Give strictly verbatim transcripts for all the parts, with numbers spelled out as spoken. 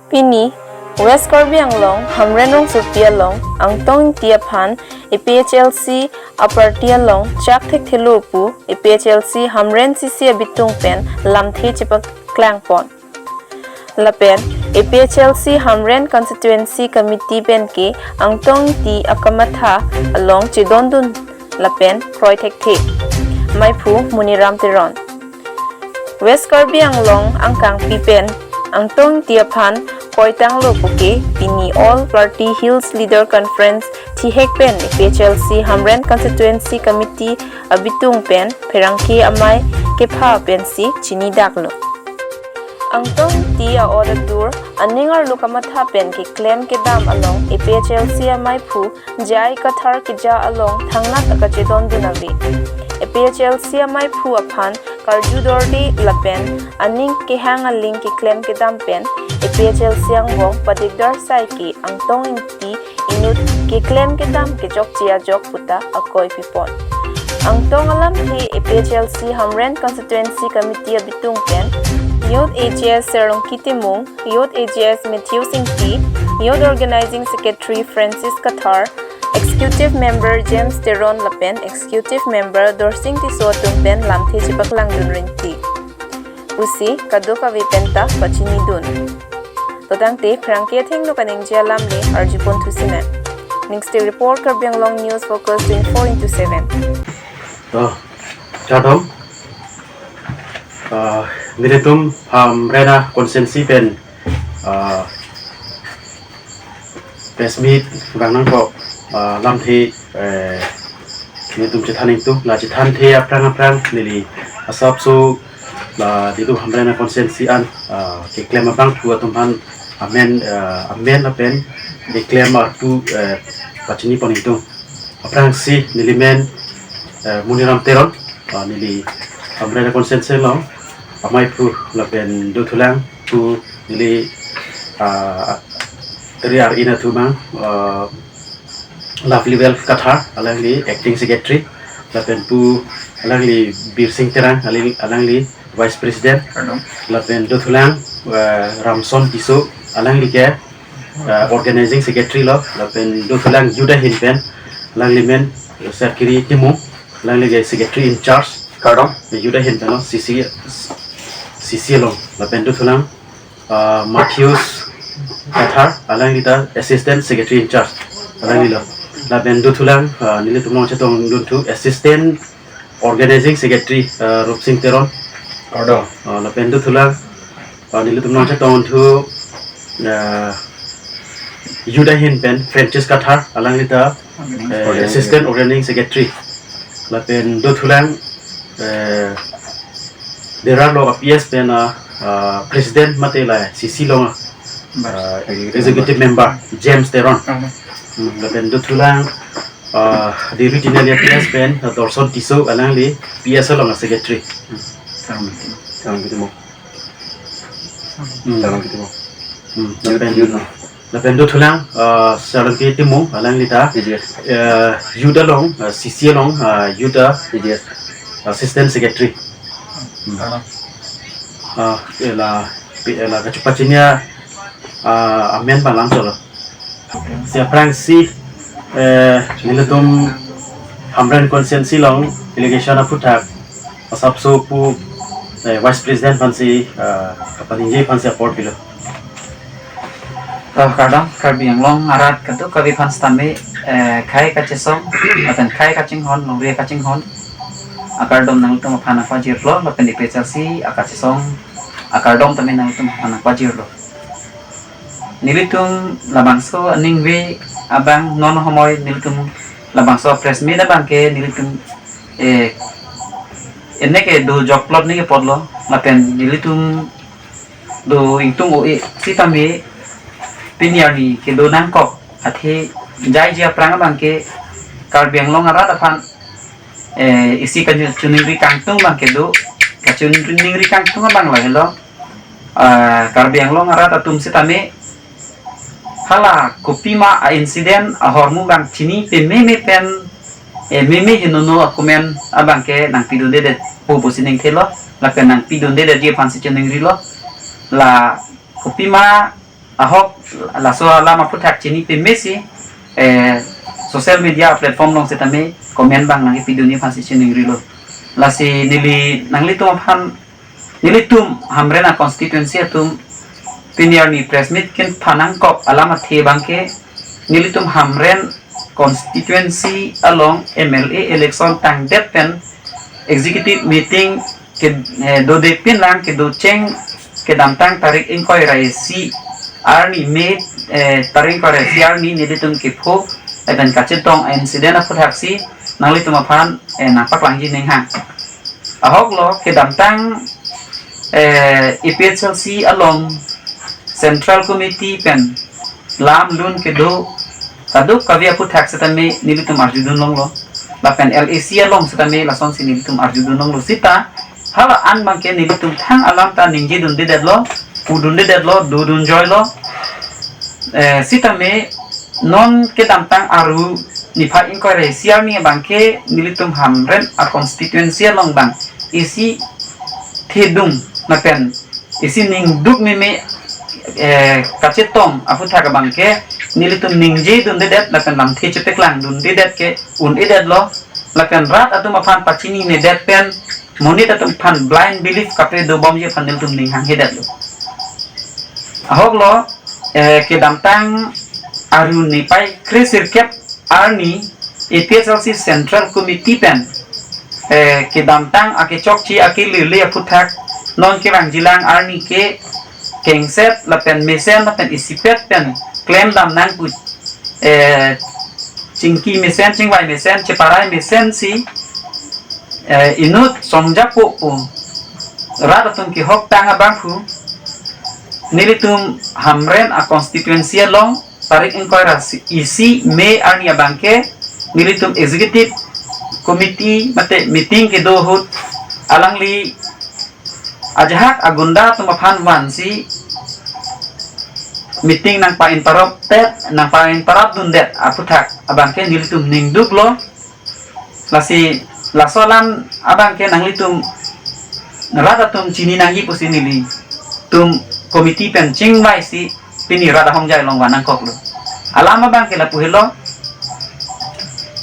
Pini West Karbi Anglong Hamren rongsopi along Angtong Ingti aphan A P H L C a party along chak thekthelo pu A P H L C Hamren C C abitung pen lamthe chepaklang pon. Lapen A P H L C Hamren Constituency Committee pen ke Angtong Ingti akamatha along chedondun lapen kroi thekthe. Maiphu Muniram Teron. West Karbi Anglong angkangpi pen Angtong Ingti aphan koitanglo puke pini All Party Hills Leader Conference thihek pen A P H L C Hamren Constituency Committee abitung pen pherangke amei kepha pensi chinidaklo. Angtong Ingti a-ot atur aning arlo kamatha pen keklem kedam along A P H L C amaiphu J I Kathar keja along thangnat akachedondun ave. A P H L C amaiphu aphan karju dorde lapen aning kehang aling keklem kedam pen A P H L C angbong padikdar sai ke Angtong Ingti inut keklem kedam kechokche ajok puta akoi pipon. Angtong alamthe A P H L C Hamren Constituency Committee abitung pen Youth A G S Serlongki Timung, Youth A G S Matthews Ingti, Youth Organizing Secretary Francis Kathar, Executive Member James Teron lapen Executive Member Dorsing Tisso atum pen lamthe chepaklangdun rinti pusi kadokave penta pachinidun. Totangte pherangke athengno kaningje alam le arjupon thusi me. Ningste report, Karbi Anglong News Focus twenty-four into seven. To, kardom. Ah, nelitum Hamren a constituency pen, ah, press meet vang nangkok, ah, lamthe, eh, nelitum chethan ingtung, la chethanthe aphrang aphrang neli asapso la nelitum Hamren a constituency an, ah, keklem abangphu atum aphan amen, ah, amen lapen keklem arpu, eh, pachini pon ingtung. Aphrangsi neli men, eh, Muniram Teron, ah, neli Hamren a constituency along amaiphu lapen dothulang pu neli, ah, ri ar ina thumang, ah, Loveliwell Kathar, alangli acting secretary, lapen pu alangli Birsing Terang, alangli, alangli vice president, Kardom. Lapen dothulang, eh, Ramson Tisso, alangli ke, eh, organizing secretary lo, lapen dothulang youth ahin pen, alangli men, eh, Serkiri Timung, alangli ke secretary in charge, Kardom. Youth ahin pen lo, C C, C C along, lapen dothulang, ah, Matthews Kathar, alangli ta Assistant Secretary in Charge, alangli lo. Lapen dothulang, ah, nelitum along chetongdun thu Assistant Organizing Secretary, ah, Rupsing Teron. Kardom. Ah, lapen dothulang, ah, nelitum along chetongdun thu, ah, youth ahin pen Francis Kathar, alangli ta, eh, Organizing Assistant Organizing Secretary. Lapen dothulang, eh, Dera lo P S pen, ah, ah, President mate la C C along, ah, Executive Executive Member James Teron. Mhm. Hmm, lapen dothulang, ah, di regional P S pen, ah, Dorson Tisso alangli P S along, ah, Secretary. Salam gitu. Salam gitu mo. Hmm. Salam gitu mo. Hmm, lapen Yun no. Lapen dothulang, ah, Serlongki Timung, alangli ta, Yes, yes. Eh, youth along, ah, C C along, ah, youth, ah, Yes, yes. Assistant Secretary. Hmm. Ah, ela, pi-, ela, kachu pachini a, ah, amen palang cholo. Si aphrangsi, eh, nelitum Hamren constituency along election aphuthak asapso pu, eh, Vice President aphansi, ah, kapaningje aphansi apor pilo. To, kardom, Karbi Anglong arat kadokave aphan sitame, eh, khei kachesong, lapen khei kachinghon, longri kachinghon akardom nangtum aphan nangpajirlo, lapen A P H L C akachesong akardom tame nangtum aphan nangpajirlo. Nelitum labangso aningve abang non homoi nelitum labangso press meet abang ke nelitum, eh, ene ke do job plot ne ke potlo, lapen nelitum do ingtung o-e sitame pini arni kedo nangkok athe jaiji aphrang abang ke Karbi Anglong arat aphan, eh, isi kachuningri kangtung abang kedo, kachuningri kangtung abang lo helo, ah, Karbi Anglong arat atum sitame hala kopima a-incident ahormu abang chini pememe pen, eh, meme henono akumen abang ke nangpidundedet pu pusi ningthelo, lapen nangpidundedetji aphansi chuningrilo, la kopima ahok laso alam aphuthak chini pemesi, eh, social media platform along setame comment abang nangkepidunji aphansi chiningrilo. Lasi neli nanglitum aphan, nelitum Hamren a constituency atum pini arni press meet kin phanangkok alam athe abangke, nelitum Hamren constituency along M L A election tangdet pen executive meeting ke, eh, dodepin lang kedocheng kedamtang tarik ingkoi ra isi arni May, eh, tarik ingkoi ra isi arni nelitum kepho lapen kachetong incident aphuthaksi nanglitum aphan, eh, nangpaklangji aning hang. Ahoklo kedamtang, eh, A P H L C along Central Committee pen lam lun kedo kadokave aphuthaksi tame nelitum arjudun longlo. Lapen L A C along setame lasonsi nelitum arjudun longlo sita hala an abangke nelitum thang alam ta ningjedundedetlo, pudundedetlo, dodunjoilo. Eh, sitame non kedamtang Aru niphai ingkoi ra isi arni abangke nelitum Hamren a constituency along abang isi thedung lapen isi ningduk meme, eh, kachetong aputhak abangke nelitum ningjedundedet lapen lamthe chepaklangdundedet ke un-edetlo lapen rat atum aphan pachininedet pen monit atum aphan blind belief kape dobomji aphan nelitum ning hanghedetlo. Ahoklo, eh, kedamtang Aru niphai kre sirkep arni A P H L C Central Committee pen, eh, kedamtang akechokche akelele aputhak non kevangjilang arni ke kengset lapen mesen lapen isipet pen klemdam nangpu, eh, chingki mesen, chingvai mesen, cheparai mesensi, eh, inut songjapo pu rat atum kehok tang abangphu nelitum Hamren a constituency along tarik ingkoi ra isi May arni abangke nelitum executive committee mate meeting kedo ahut alangli ajahak agunda atum aphan vansi meeting nangpa-interrupt-det, nangpa-interrupt dundet aputhak abangke nelitum ningduklo. Lasi laso alam abangke nanglitum rat atum chini nangji pusi nelitum committee pen chingvaisi pini rat ahongjai along vannangkoklo. Alam abangke lapu helo,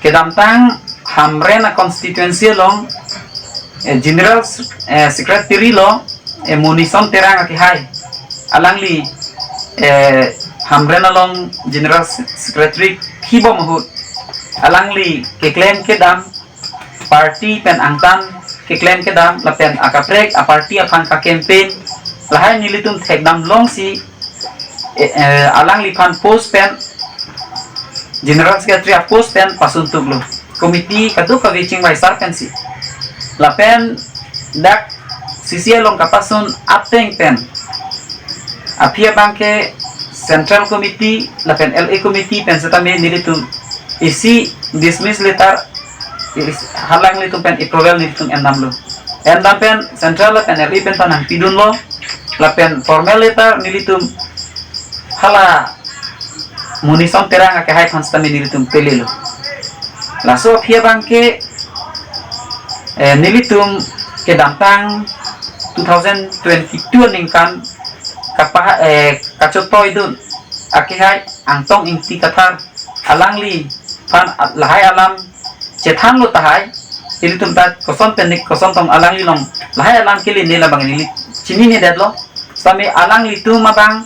kedamtang Hamren a constituency along, eh, General, eh, Secretary lo, eh, Monison Terang akehai. Alangli, eh, Hamren along General Se-, Secretary kibom ahut alangli keklem kedam, party pen angtan keklem kedam lapen akaprek a party aphan ka campaign lahai nelitum thekdam longsi, eh, eh, alangliphan post pen General Secretary a post pen pasuntuklo. Committee kadokave chingvai sar pensi. Lapen dak C C along kapasun ateng pen aphi abangke Central Committee lapen L A Committee pen setame nelitum isi dismiss letter is-, halanglitum pen approval nelitum endamlo. Endam pen Central lapen L A pen ta nangpidunlo. Lapen formal letter nelitum hala Monison Terang akehai aphan setame nelitum pelelo. Laso aphi abangke, eh, nelitum kedamtang two thousand twenty-two aningkan kapa-, eh, kachotoidun akehai Angtong Ingti Kathar alangliphan lahai alam chethanlo tahai, ilitum ta koson pen nik koson tong alangli along lahai alam keline labang ili chininedetlo. Setame alanglitum abang,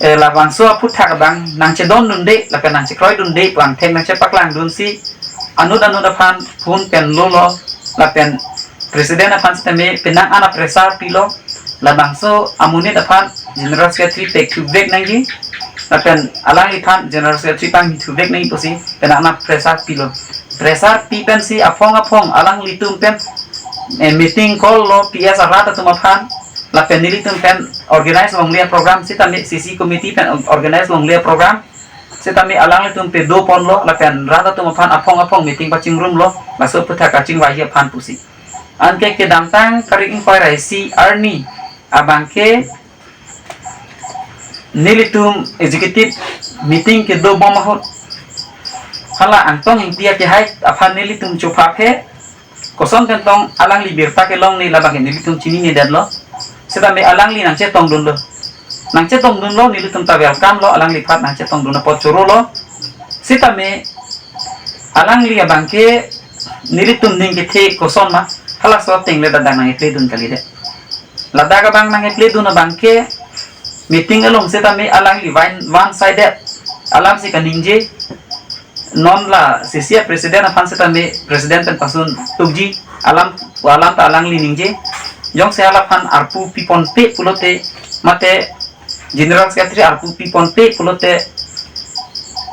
eh, labangso aputhak abang nangchedondunde lapen nangchekroidunde pu angthek nangchepaklangdunsi anut anut aphan phone pen lolo lapen president aphan setame penang an a pressure pilo, labangso amonit aphan General Secretary pekthuvek nangji lapen alangliphan General Secretary pangthuvek nangji pusi penang an a pressure pilo. Pressure pi pensi aphong aphong alanglitum pen, eh, meeting call lo P S arat atum aphan lapen nelitum pen organize longle program setame C C committee pen organize longle program setame alanglitum pedoponlo lapen rat atum aphan aphong aphong meeting pachingrumlo, laso aputhak kachingvaihi aphan pusi. Anke kedamtang tarik ingkoi ra isi arni abangke nelitum executive meeting kedobom ahut hala Angtong Ingti akehai aphan nelitum chophaphe, koson pen tong alangli birta kelongne labangke nelitum chininedetlo. Setame alangli nangchetongdunlo. nangchetongdunlo, nelitum ta welcome lo, alangliphan nangchetongdun apot chorolo. Sitame alangli abangke nelitum ning kethe kosonma, halaso ateng le ladak nangkepledun kalidet. Ladak abang nangkepledun abangke meeting along sitame alangli one, one sided alamsi kaningje. Non la C C a president aphan sitame president pen pasun tukji, alam, alam ta alangli ningje. Jongsi halaphan arpu piponpe pulote, mate general secretary arpu piponpe pulote,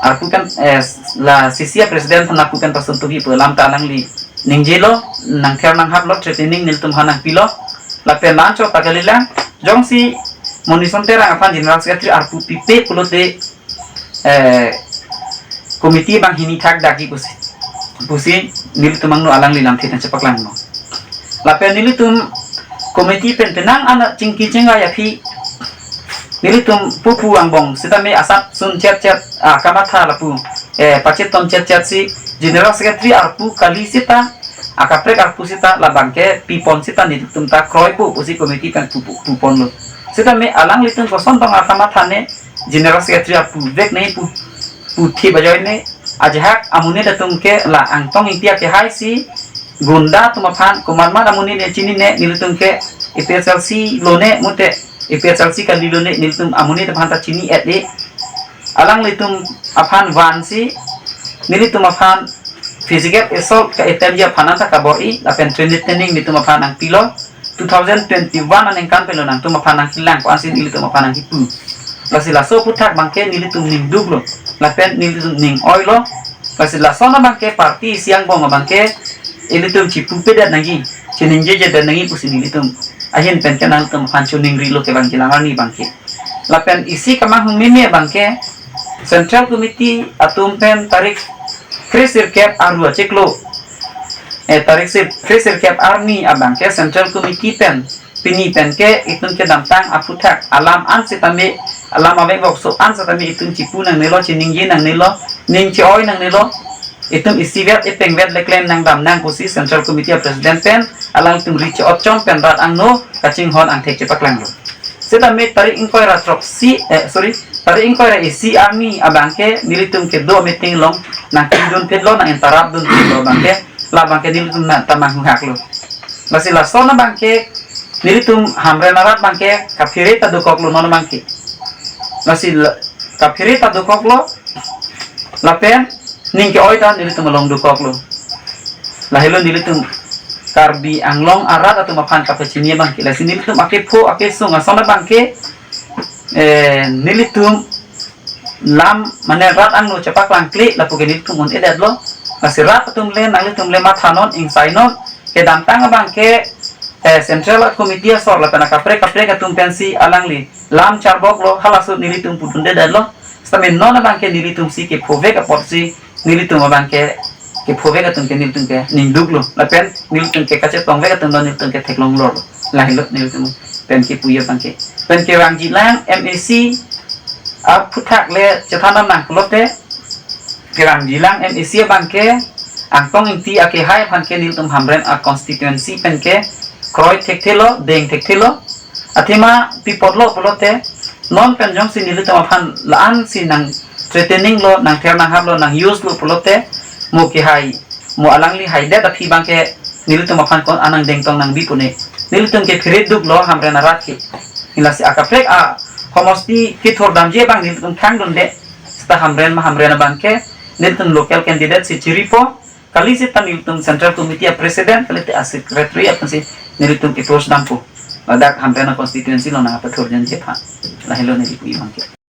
arpu kan, eh, la C C a president aphan arpu kan pasun tukji pu alam ta alangli ningjelo, nangther nanghaplo, threatening nelitum aphan nangpilo. Lapen la-anchot ta kalilang, jongsi Monison Terang aphan general secretary arpu pipe pulote, eh, committee abang hini thakdakji pusi, pusi nelitum angno alangli lamthe nangchepaklanglo. Lapen nelitum committee pen penang an chingki chingvai aphi nelitum pupu angbong sitame asap sun chet chet, ah, kamatha lapu, eh, pachetong chet chet si general secretary arpu kali sita, akaprek arpu sita labangke pipon sita nelitum ta kroipo pusi committee pen pupu puponlo. Sitame alanglitum koson tong akamatha ne general secretary arpu vek ne pu, puthi bajoi ne, ajahak amonit atum ke la Angtong Ingti akehai si gunda atum aphan komatmat amonit ne chinine, nelitum ke A P H L C lone mate A P H L C kalilone, nelitum amonit aphan ta chini-et-e. Alanglitum aphan vansi nelitum aphan physical assault ka-attemptji aphan anta kabor-i, lapen threatening nelitum aphan nangpilo. Two thousand twenty-one aningkan penlo nangtum aphan nangkelang ko-ansi nelitum aphan nangkipu. Lasi laso aphuthak abangke nelitum ningduklo, lapen nelitum ning-oilo. Lasi lason abangke party isi angbong abangke ilitum chipupedet nangji, chiningjejedet nangji pusi nelitum ahin pen ke nangtum aphan choningrilo kevangjilang arni abangke. Lapen isi kamanghumeme abangke Central Committee atum pen tarik kre sirkep aru achiklo, eh, tarik sir, kre sirkep arni abangke Central Committee pen pini pen ke itum kedamtang aphuthak alam an sitame, alam avek vokso an sitame itum chipu nangnelo, chiningje nangnelo, ning che-oi nangnelo. Itum isivet ipengvet le klem nangdam nang pusi Central Committee a President pen alangtum ri che-otchom pen rat angno kachinghon angthek chepaklanglo. Sitame tarik ingkoi ra throksi, eh, sorry, tarik ingkoi ra isi arni abangke nelitum kedo meeting along nangpidunphitlo, nang-interrupt dunphitlo abangke, labangke nelitum na tamang huhaklo. Lasi lason abangke nelitum Hamren arat abangke kaphere ta dokoklo non abangke. Lasi la, kaphere ta dokoklo, lapen ning ke-oi ta nelitum along dokoklo. Lahelo nelitum Karbi Anglong arat atum aphan kapachini abangke. Lasi nelitum akepho akesung ason abangke, eh, nelitum lam mane rat angno chepaklangkle lapu ke nelitum un-edetlo. Lasi rat atum le nanglitum le mathanon, ingsainon, kedamtang abangke, eh, Central Committee asor lapen akaprek kaprek atum pensi alangli lam charboklo, halaso nelitum pudundedetlo. Sitame non abangke nelitum si kephovek apotsi nelitum abangke kephovek atum ke nelitum ke ningduklo, lapen nelitum ke kachetongvek atum lo nelitum ke theklonglorlo. Lahelo nelitum pen kipuji abangke. Pen kevangjilang M A C aphuthak le chethan nang pulote, kevangjilang M A C abangke Angtong Ingti akehai aphan ke nelitum Hamren a constituency pen ke kroi thekthelo, deng thekthelo. Athema pi apotlo pulote, non pen jongsi nelitum aphan la-ansi nang threatening lo, nangther nanghaplo, nang-use lo pulote, mo kehai, mo alangli haidet aphi abangke nelitum aphan ko-an nangdengtong nangbi pu ne. Nelitum ke phere duklo Hamren arat ke. Lasi akaprek a homosti kethurdamji abang nelitum thangdunde. Seta Hamren ma Hamren abangke nelitum local candidate si chiripo. Kali seta nelitum Central Committee a President, kalite a Secretary aphansi nelitum approach dampo. Ladak Hamren a constituency along nangpathurjanji aphan. Lahelo neli pu abangke.